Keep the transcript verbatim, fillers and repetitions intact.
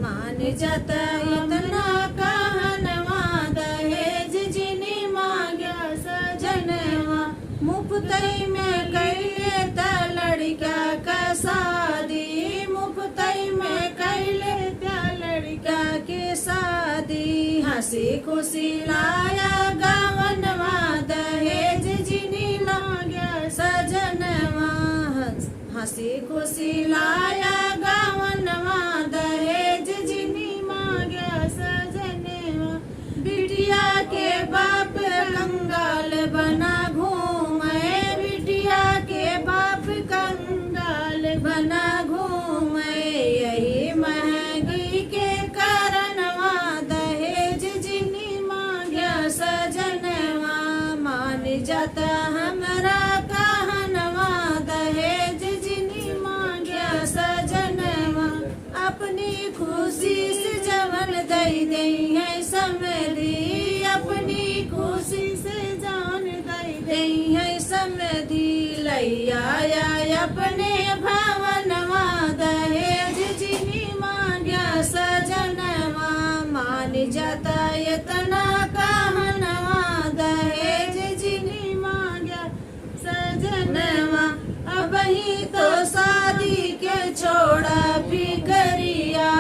मान जाता इतना कहनवा, दहेज जिनी मांग्या सजनवा। मुफ्तई में कैले त लड़का का शादी, मुफ्तई में कैले त लड़का के शादी। हंसी खुशी लाया गवनवा, दहेज जिनी मांग्या सजनवा। हंस हंसी खुशी लाया गवनवा, दहेज जिनी मांग्या सजनवा। बिटिया के बाप कंगाल बना घूमे, बिटिया के बाप कंगाल बना घूमे। यही महंगी के कारणवा, दहेज जिनी मांग्या सजनवा। मान जाता हमरा कहनवा, दहेज जिनी मांग्या सजनवा। अपनी खुशी से जवन दई दई है समधी, अपनी खुशी से जवन दई दई है समधी। लैया या अपने भवनवा, दहेज जिनी मांग्या सजनवा। मान जाता